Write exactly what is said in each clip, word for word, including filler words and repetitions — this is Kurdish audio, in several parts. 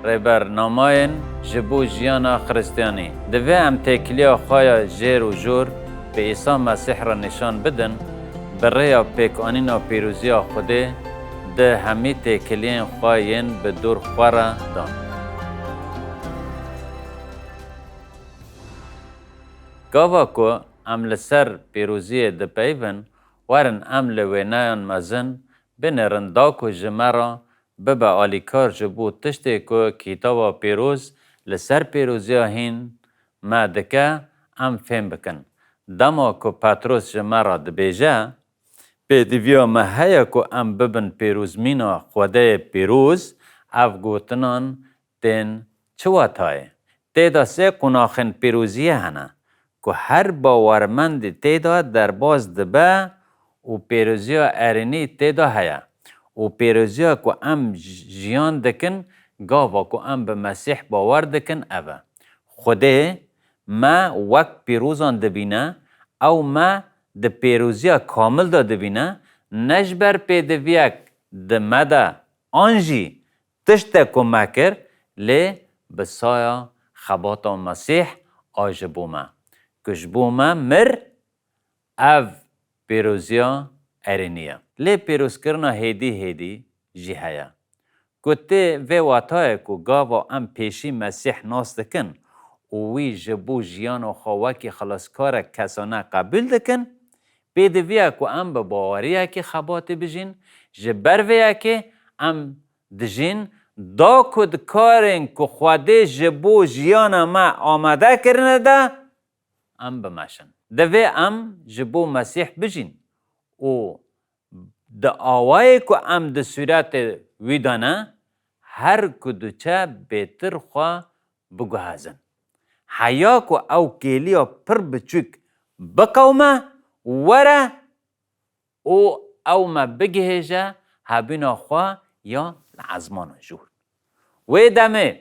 Rêbernamayên ji bo jiyana Xiristiyanî. Divê em têkiliya xwe ya jêr û jor bi Îsa Mesîh re nîşan bidin, bi rêya pêkanîna pîroziya Xwedê di hemî têkiliyên xwe yên bi dor xwe re de. Gava ku em li ser pîroziyê dipeyivin, werin em li wêneyan mezin binêrin da ku ji me re bibe alîkar ji bo tiştê ku Kitaba Pîroz li ser pîroziya hîn me dike, em fêm bikin. Dema ku Petros ji me re dibêje, pêdiviya me heye ku em bibin pîrozmîna Xwedê pîroz, ev gotinan tên çi watayê? Tê de sê qonaxên pîroziyê hene ku her bawermendî tê de derbas dibe û pîroziya erênî tê de heye. Û pîroziya ku em j-, jiyan dikin, gava ku em bi Mesîh bawer dikin, ev e. Xwedê me wek pîrozan dibîne, ew me di pîroziya kamil de dibîne, ne ji ber pêdiviyek di me de an jî tiştek ku me kir, lê bi saya xebata Mesîh a ji bo me, ku ji bo me mir, ev pîroziya erênî ye. Lê pîrozkirina hêdî hêdî jî heye. Ku tê vê watayê ku gava em pêşî Mesîh nas dikin û wî ji bo jiyana xwe wekî xilaskarek kesane qebûl dikin, pêdiviya ku em bi baweriyekî xebatê bijîn, ji ber vê yekê em dijîn, da ku di karên ku Xwedê ji bo jiyana me amade kirine de, em bimeşin. Divê em ji bo Mesîh bijîn û di awayê ku em di sûretê wî de ne, her ku diçe bêtir xwe biguhezin. Heya ku ew kêliya pir biçûk biqewime, were û ew me bigihêje hebûna xwe ya li ezmana jor. Wê demê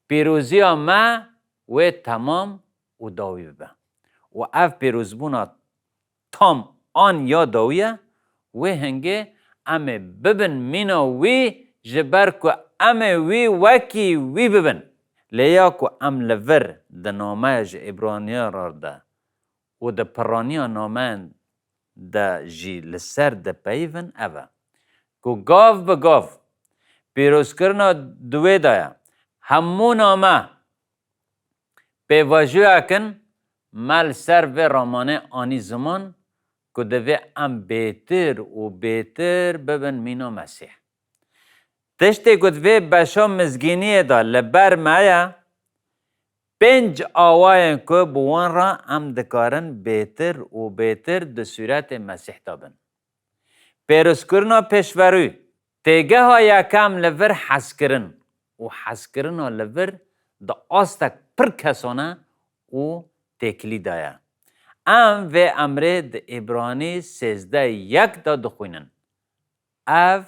pîroziya me wê temam û dawî bibe. Û ev pîrozbûna tam an ya dawî ye, wê hingê em ê bibin mîna wî, ji ber ku em ê wî wekî wî bibin. Lê ya ku em li vir di nameya ji Îbraniyan re de û di piraniya nameyan de jî li ser dipeyivin ev e, ku gav bi gav pîrozkirina di wê de ye. Hemû name pêvajoyek in me li ser vê ramanê anî ziman ku divê em bêtir û bêtir bibin mîna Mesîh. Tiştê ku di vê beşa mizgîniyê de li ber me ye, pênc awayên ku bi wan re em dikarin bêtir û bêtir di sûretê Mesîh de bin. Pêrozkirina pêşverû, têgeha yekem li vir hezkirin û hezkirina li vir di astek pir kesane û têkilî de ye. Em vê emrê di Îbranî sêzdeh yek de dixwînin. Ev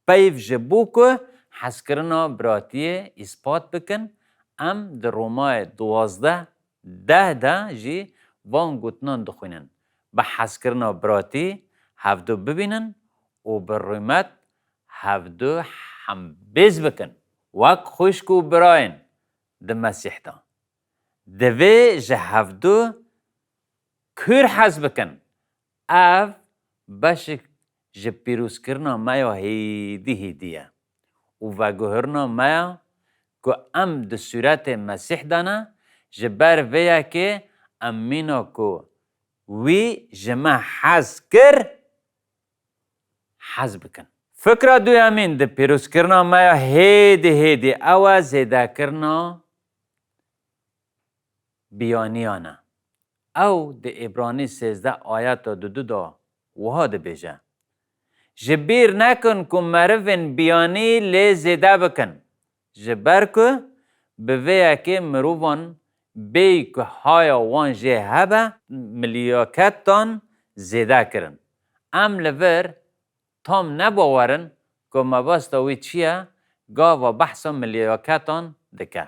peyv ji bo ku hezkirina biratiyê îspat bikin, em di Romayê duwazdeh deh de jî van gotinan dixwînin. Bi hezkirina biratî hevdu bibînin û bi rûmet hevdu hembêz bikin. Wek xwişk û birayên di Mesîh de. Divê ji hevdu kûr hez bikin. Ev beşek ji pîrozkirina me ya hêdî hêdî ye û veguherina me ya ku em di sûretê Mesîh de ne, ji ber vê yekê em mîna ku wî ji me hez kir, hez bikin. Fikra duyemîn di pîrozkirina me ya hêdî hêdî ew e zêdekirina biyaniyan e. Ew di Îbranî sêzdeh ayeta dudu de wiha dibêje, Ji bîr nekin ku merivên biyanî lê zêde bikin, ji ber ku bi vê yekê mirovan bêyî ku haya wan jê hebe, milyaketan zêde kirin. Em li vir tam ne bawer in ku mebesta wî çi ye, gava behsa milyaketan dike.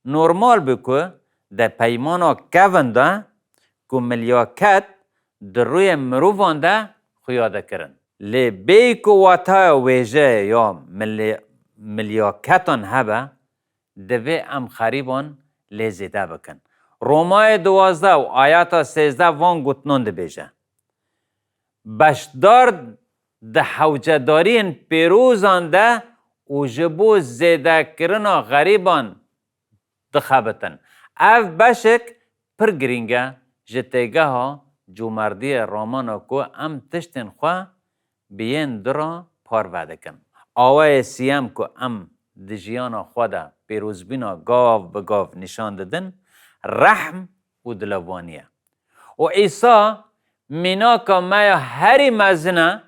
Normal bû ku di Peymana Kevin de ku milyaket di rûyê mirovan de xuya dikirin. Lê bêyî ku wataya wêjeyê ya milê-, milyaketan hebe, divê em xerîban lê zêde bikin. Romayê duwazdeh û ayeta sêzdeh van gotinan dibêje. Beşdar di hewcedariyên pêrozan de û ji bo zêdekirina xerîban dixebitin. Ev beşek pir girîng e ji têgeha comerdiyê ramana ku em tiştên xwe bi yên di re parve dikin. Awayê siyem ku em di jiyana xwe de pêrozbîna gav bi gav nîşan didin, rehm û dilovanî ye. Û Îsa mînaka me ya herî mezin e,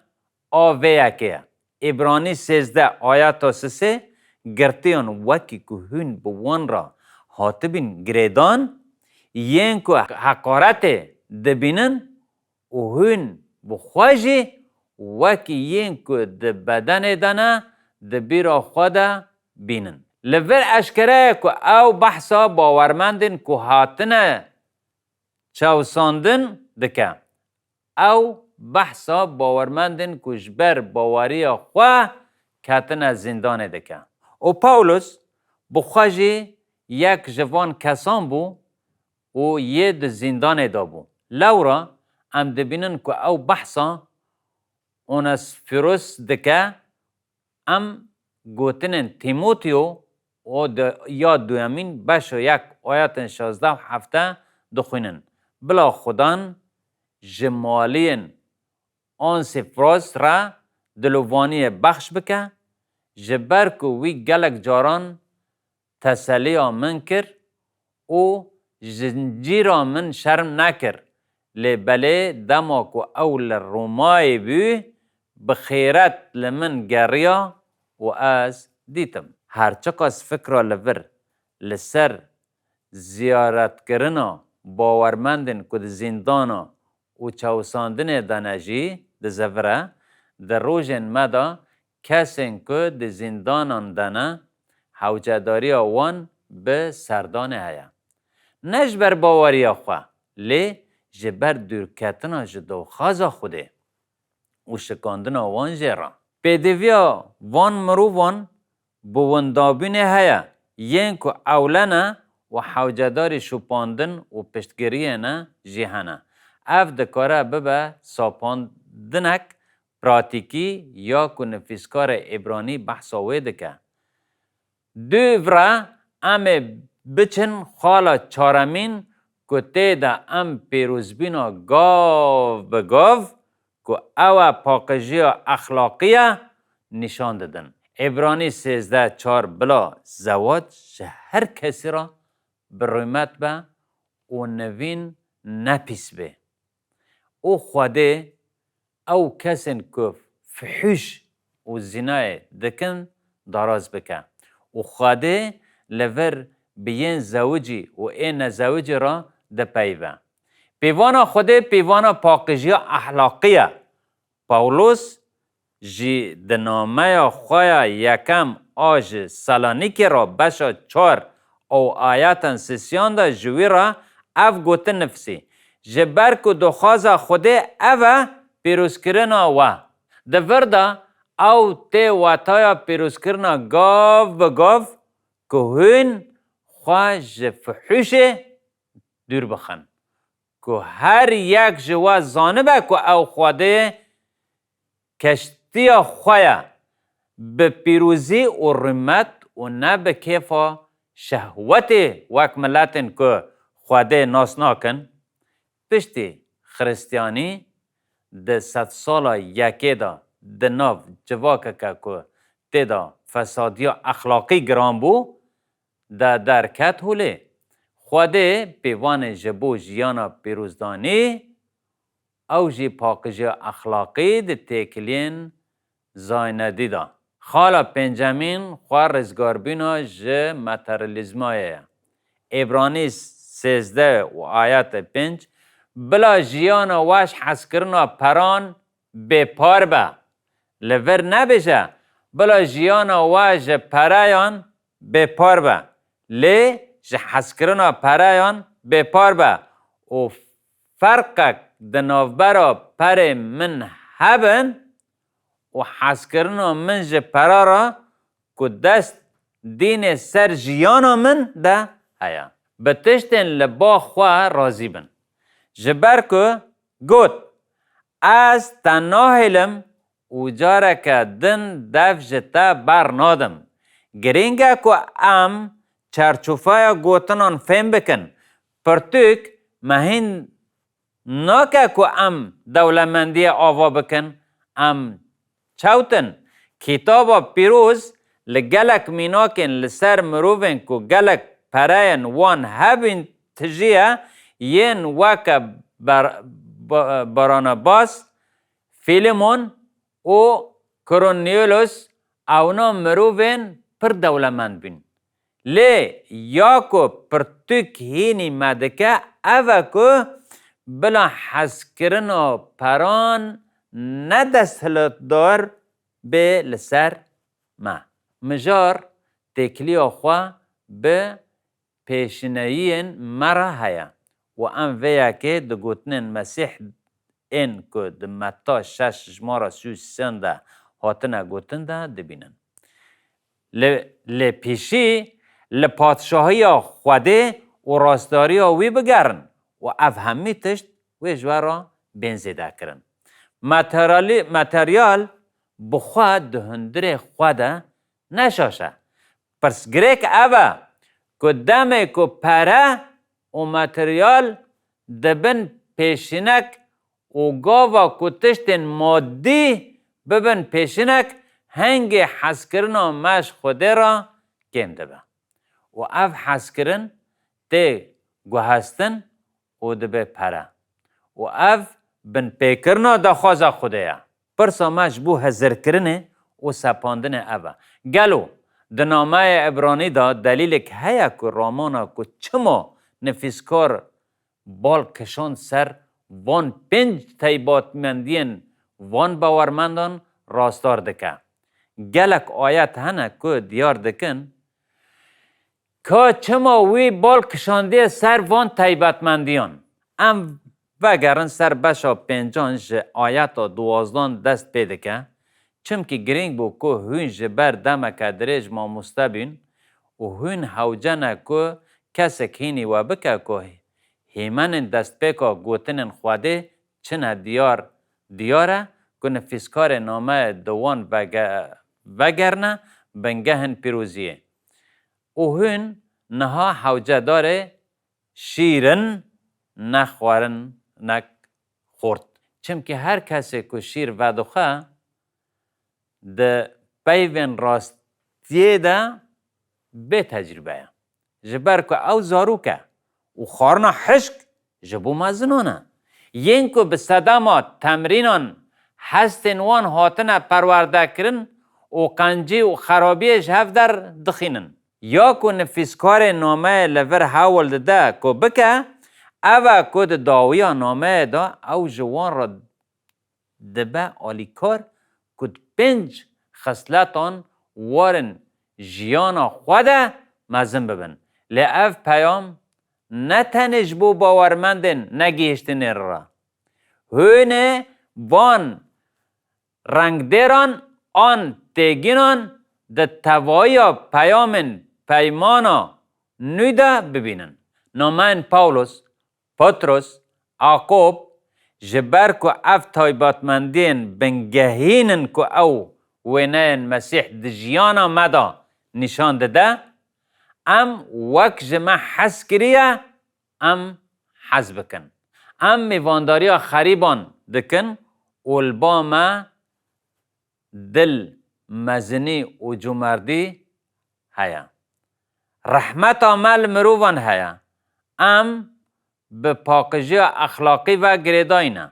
a vê yekê ye. Îbranî sêzdeh ayeta sisê, girtiyan wekî ku hûn bi wan re hatibîn girêdan, yên ku heqaretê dibînin û hûn bi xwe jî wekî yên ku di bedenê de ne, di bîra xwe de bînin. Li vir eşkere ye ku ew behsa bawermendên ku hatine çewsandin dike. Ew behsa bawermendên ku ji ber baweriya xwe ketine zîndanê dike. Û Pawlos bi xwe jî yek ji van kesan bû û yê di zîndanê de bû. Lewra em dibînin ku ew behsa Onesfiros dike, em gotinên Tîmoteo û di ya duyemîn beşa yek ayetên şazdeh û hevdeh dixwînin. Bila Xudan ji maliyên Onsîfros re dilovaniyê bexş bike, ji ber ku wî gelek caran teseliya min kir û zincîra min şerm nekir. Lê belê dema ku ew li Romayê bû, bi xêret li min geriya û ez dîtim. Her çiqas fikra li vir li ser ziyaretkirina bawermendên ku di zîndana û çewsandinê de ne jî dizivire, di rojên me de kesên ku di zîndanan de ne, hewcedariya wan bi serdanê heye. Ne ji ber baweriya xwe, lê ji ber dûrketina ji daxwaza Xwedê û şikandina wan jê re. Pêdiviya van mirovan bi windabûnê heye, yên ku ewle ne û hewcedarî şopandin û piştgiriyê ne jî hene. Ev dikare bibe sapandinek pratîkî ya ku nivîskarê Îbranî behsa wê dike. Dûv re em ê biçin xala çaremîn ku tê de em pêrozbîna gav bi gav ku ew e paqijiya exlaqî ye, nîşan didin. Îbranî sêzdeh çar bila zewac ji her kesî re bi rûmet be û nivîn ne pîs bê. Û Xwedê ew kesên ku fihûş û zînayê dikin daraz bike. Û Xwedê li vir bi yên zewicî û ê nezewicî re dipeyive. Pîvana Xwedê pîvana paqijiya exlaqî ye. Pawlos jî di nameya xwe ya yekem a ji Selanîkê re beşa çar û ayetên sisiyan de ji wî re ev gotin nifisî, ji ber ku daxwaza Xwedê ev e, pîrozkirina we. Di vir de ew tê wetaya pîrozkirina gav bi gav ku hûn xwe ji fihûşê dûr bixin. Ku her yek ji we zanibe ku ew Xwedê keştiya xwe ye, bi pîrozî û rûmet û ne bi kêfa şehwetê wek miletên ku Xwedê nas nakin. Piştî Xiristiyanî di sedsala yekê de di nav civakeke ku tê de fesadiya exlaqî giran bû, de derket holê. Xwedê pêvanê ji bo jiyana pîrozdanî, ew jî paqijiya exlaqî di têkiliyên zaynedî de. Xala pêncemîn xwe rizgarbîna ji materialîzmayê ye. Îbranî sêzdeh û ayetê pênc, bila jiyana we ji hezkirina peran bêpar be. Li vir nebêje, bila jiyana we ji pereyan bêpar be, lê ji hezkirina pereyan bêpar be û ferqek di navbera perê min hebin û hezkirina min ji pera re ku dest dînê ser jiyana min de heye. Bi tiştên li ba xwe razî bin. Ji ber ku got, Ez te nahêlim û careke din dev ji te bernadim. Girîng e ku em çerçofeya gotinan fêm bikin. Pirtûk me hîn nake ku em dewlemendiyê ava bikin, em çewt in. Kitaba Pîroz li gelek mînakên li ser mirovên ku gelek pereyên wan hebîn tijî ye, yên weke Bar-, Ba-, Baranabas, Fîlemon û Kornelîus, ewna mirovên pir dewlemend bûn. Lê ya ku pirtûk hînî me dike, ev e ku bila hezkirina peran ne desthilatdar bê li ser me. Mijar têkiliya xwe bi pêşîneyiyên me re heye û em vê yekê di gotinên Mesîh ên ku di Metta şeş jimara sî û sê de hatine gotin de dibînin. Lê, lê pêşî li padşahiya Xwedê û rastdariya wî bigerin û ev hemî tişt wê ji we re bên zêde kirin. Materyalî-, materyal bi xwe di hundirê xwe de ne şaş e. Pirsgirêk ev e ku demê ku pere û materyal dibin pêşînek û gava ku tiştên madî bibin pêşinek, hingê hezkirina me ji Xwedê re kêm dibe. Û ev hezkirin tê guhestin û dibe pere. Û ev binpêkirina daxwaza Xwedê ye. Pirsa me ji bo hizirkirinê û sepandinê ev e. Gelo di nameyê Ebranî de delîlek heye ku ramana ku çima nifîskar bal kişand ser van pênc teybatmendiyên van bawermendan rastdar dike. Gelek ayet hene ku diyar dikin ka çima wî bal kişandiye ser van teybatmendiyan. Em vegerin ser beşa pêncan ji ayeta duwazdan dest pê dike. Çimkî girîng bû ku hûn ji ber demeke dirêj mamoste bîn û hûn hewce ne ku kesek hînî we bike ku hêmenên destpêka gotinên Xwedê çi ne diyar, diyar e ku nifîskarê nameyê di wan vege-, vegerine bingehên pîroziyê. Û hûn niha hewcedarê şîr in, ne xwarin, ne xort. Çimkî her kesê ku şîr vedixwe, di peyvên rastiyê de bê tecrûbe ye. Ji ber ku ew zarok e û xwarina hişk ji bo mezinan e. Yên ku bi sedema temrînan hestên wan hatine perwerdekirin û qencî û xerabiyê ji hev derdixînin. Ya ku nifîskarê nameyê li vir hewl dide ku bike, ev e ku di dawiya nameyê de ew ji wan re dibe alîkar ku di pênc xisletan warên jiyana xwe de mezin bibin. Lê ev peyam ne tenê ji bo bawermendên negihiştinê re. Hûnê van rengdêran an têgînan di tevahiya peyamên Peymana Nû de bibînin. Nameyên Pawlos, Petros, Akob, ji ber ku ev taybetmendiyên bingehîn in ku ew wêneyên Mesîh di jiyana me de nîşan dide, em wek ji me hez kiriye, em hez bikin. Em mêvandariya xerîban dikin û li ba me dil mezinî û cumerdî heye. Rehmeta me li mirovan heye. Em bi paqijiya exlaqî ve girêdayî ne.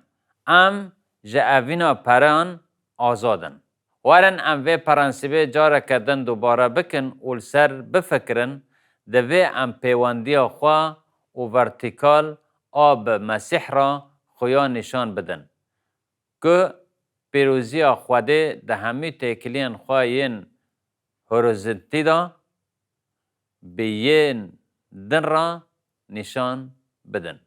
Em ji evîna peran azad in. Werin em vê prensîbê careke din dubare bikin û li ser bifikirin, divê em pêwendiya xwe û vertîkal a bi Mesîh re xuya nîşan bidin, ku pîroziya Xwedê di hemî têkiliyên xwe yên horizontalî de bi yên din re nîşan bidin.